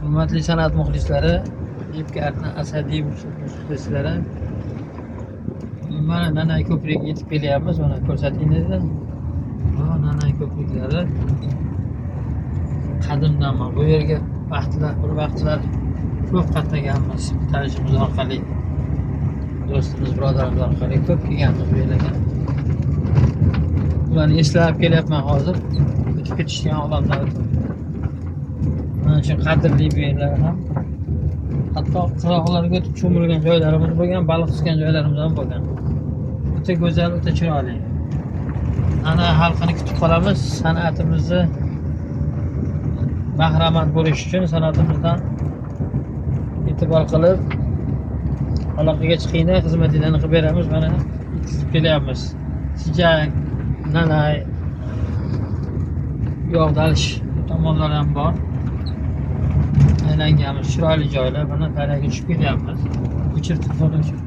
Hurmatli san'at muxlislari, Ipkartni asadiy muxlislari. Mana Nanay ko'prigiga yetib kelyapmiz. Mana ko'rsating dedi. Bu Nanay ko'priklari qadimdan bor. Bu yerga vaqtlar, bir vaqtlar ko'p qatnaganmiz tanishimiz orqali. Do'stimiz, birodarimiz orqali ko'p kelganmiz bu yerga. Ularni eslab kelyapman hozir. O'tib ketishgan odamlar. Mana shu qadrli bu yerlar ham. Hatto qirg'oqlarga o'tib cho'milgan joylarimiz bo'lgan, baliq tutgan joylarimiz ham bo'lgan. O'ta go'zal, o'ta chiroyli. Ana xalqini kutib qolamiz. San'atimizni bahramand bo'lish uchun san'atimizdan e'tibor qilib aloqaga chiqinglar, xizmatinglarni qilib beramiz. Mana yetkazib kelyapmiz. Sijak, Nanay, Yog'dalish tomonlar ham bor. Aylanganmiz, chiroyli joylar. Mana daryoga tushib kelyapmiz. O'chir, telefonni o'chir.